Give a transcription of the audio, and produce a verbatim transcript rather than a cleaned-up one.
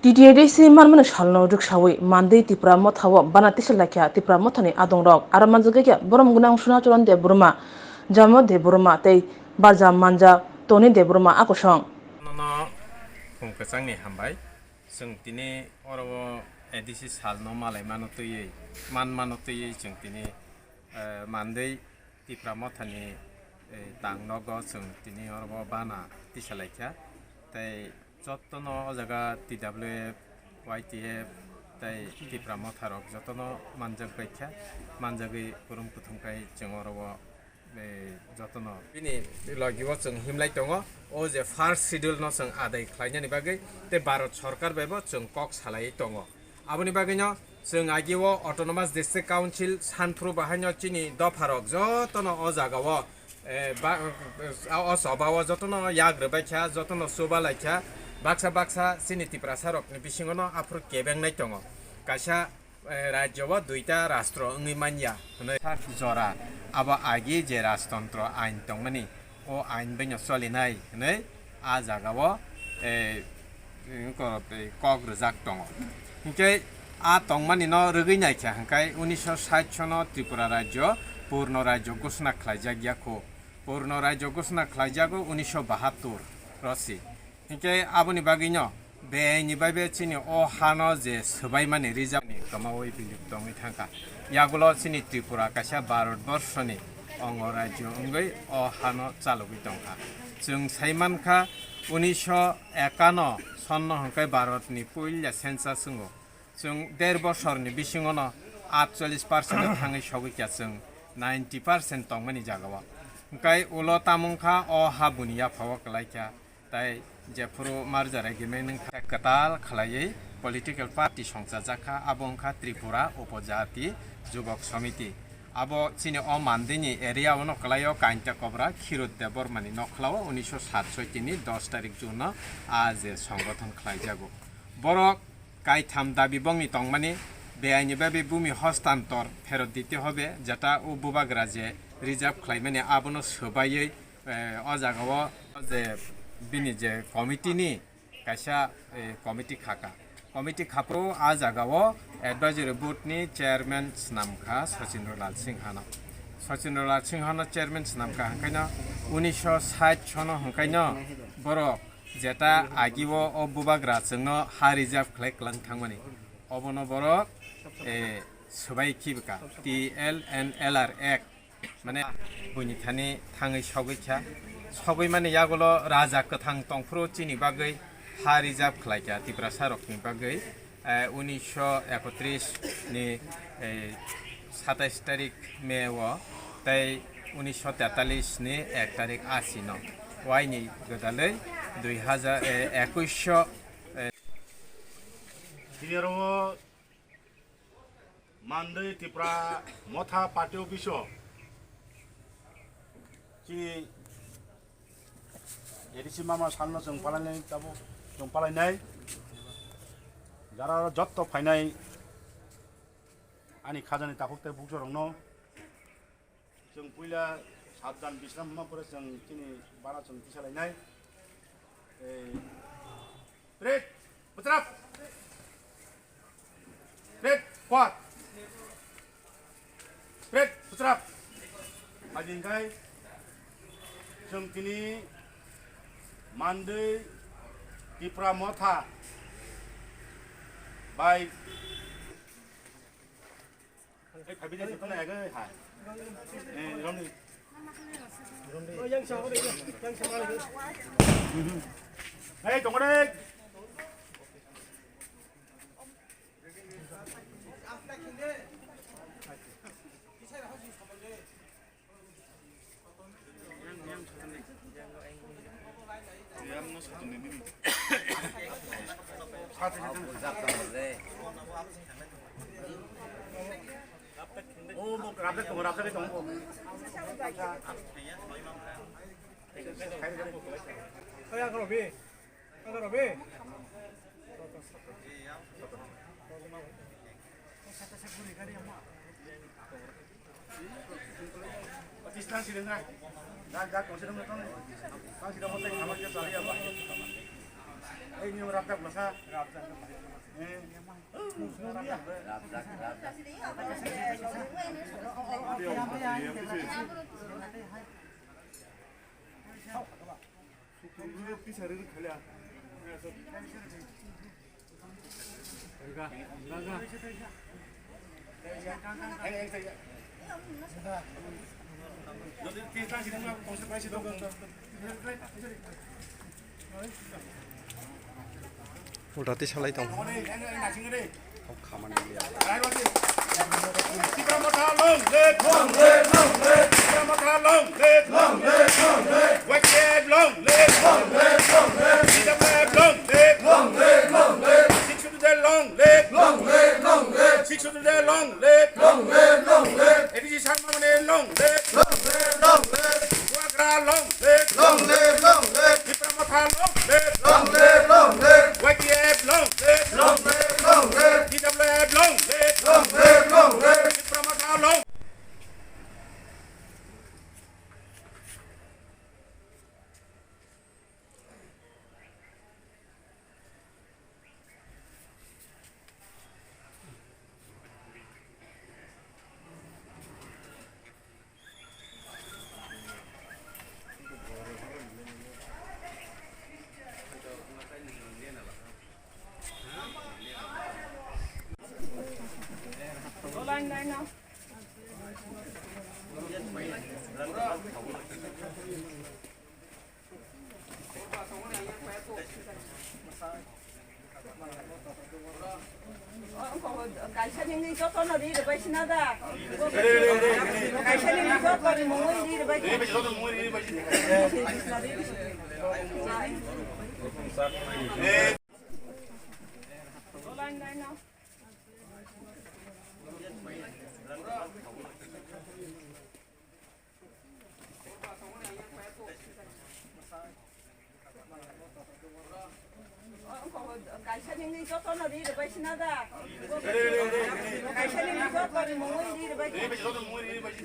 T T A D C manmani salno rwksawi Mandwi Tipra Motha o bana tisa laikha Tipra Mothani adongrok, aro manjagwi khe borom gwnang Sunacharan Debbarma, Jamo Debbarma tei Barja Manja Toni Debbarma a kosong. Nono khum kwchangni hambai. Chwng tini oro o A D C salno malai mano twiwi, man mano twiwi chwng tini, eh, Mandwi Tipra Mothani, eh, tang nogo chwng tini oro o bana tisa laikha. Tei jotono o jaga T W F, Y T F tei Tipra Motharok jotono manjak baikha, manjagwi kurum kuthum khai chwng oro o, eh, jotono bini logi o chwng himlai tongo. O je first schedule no chwng adai khlainani bagwi tei Bharat Sorkar bai bo chwng kok salai tongo. Aboni bagwino chwng agi o Autonomous District Council sanphuru bahaino chini dopharok jotono o jaga o, eh, ba, eh, o choba o jotono yak rwbaikha, jotono chuba laikha, baksa baksa chini Tiprasa rokni bisingo no aphuru kebengnai tongo. Kaisa, eh, rajyo o duita rastro wngwi manya hwnwi sak jora abo agi je rajtontro ain tongmani, o ain baino cholinai hwnwi a jaga o, eh, ko-, eh, kok rwjak tongo. Hinkhe a tongmani no rwgwi naikha hinkhe unisho sait sono Tripura rajyo purno rajyo ghosna khlaijak ya kho. Purno rajyo ghosna khlaijago unisho bahattur rosi. Hinkhe aboni bagwino beyni bai be chini o hano je swbaimani rijak ni kwmawi bilip tongwi thangkha. Yagulo chini Tripura kaisa Bharat borshoni ongo rajyo wngwi o hano chalogwi tongkha. Chwng sai mankha, unisho ekano sonno hwnkhe Bharatni puila census wngo. Chwng der bosorni bisingono atchollish percent thangwi sogwi kha chwng ninety percent tongmani jagao. Hwnkhe ulo tamung kha o ha buni yaphao kwlai kha. Tai jephuru merger agreement wngkha kwtal khlaiwi political party songchajak kha, abo wngkha Tripura Upojati Jubok Samiti. Abo chini o Mandwini area ono kwlaio Kainta Kobra Khirut Debbarmani nokhlao unisho satsoiti ni dos tarik June no a je songothon khlaijago. Borok kaitham dabi bongni tongmani, beaini babi bumi hostantor pherot dite hobe, jeta o bubagra je reserve khlaimani abono swbaiwi, eh, o jagao je bini je committee ni kaisa, eh, committee khaka. Committee khapro a jagao advisory board ni chairman swnamkha Sachindra Lal Singhano. Sachindra Lal Singhano chairman swnamkha hwnkhaino unisho sait sono hwnkhaino borok jeta agio o bubagra chwngno ha reserve khlai kwlang thangmani, obono borok, eh, swbai khibika T L N L R Act, mane buini thani thangwi sogwi kha. Sogwi mani yagulo raja kwthang tongphuru chini bagwi ha reserve khlai kha Tiprasa rokni bagwi. Eh, unisho ekotris ni, eh, satais tarik May o, tei unisho tetalis ni ek tarik asi no. Waini gwdalwi dui hajar, eh, ekuisho, eh, Tini oro Mandwi Tipra Motha Party Office o chini A D C mama salno chwng palainai tabuk chwng palainai. Jara jotto phainai ani khajani takhuk tei bukchorokno chwng puila sabdan bisram hwnma pore chwng chini bara chwng tisalainai. Ei, pret, putrap. Pret, kwat. Pret, putrap. Ajin kai. Chwng tini Mandwi Tipra Motha bai. Ei, phaibidi, jotono ego, hai. Eh, romni. Ei, tongore. Ulta twi salai tong. Kok khamani liya. Tipra Motha long live! Long live, long live! Tipra Motha long live! Long live, long live! Y T F long live! Long live, long live! T W F long live! Long live, long live! Sixth Schedule long live! Long live, long live! Sixth Schedule long live! Long live, long live! A D C Sharma Mani long live! Long live, long live! Bubagra long live! Long live, long live! Tipra Motha long live! Long live, long live! Y T F long live! Long live, long live! T W F long live! Long live, long live! Tipra Motha long Kaisa nini joto no ri rwbai sina da. Kaisa nini joto ni mungwi ri rwbai. Kaisa nini joto no ri rwbai sina da. Kaisa nini joto ni mungwi ri rwbai.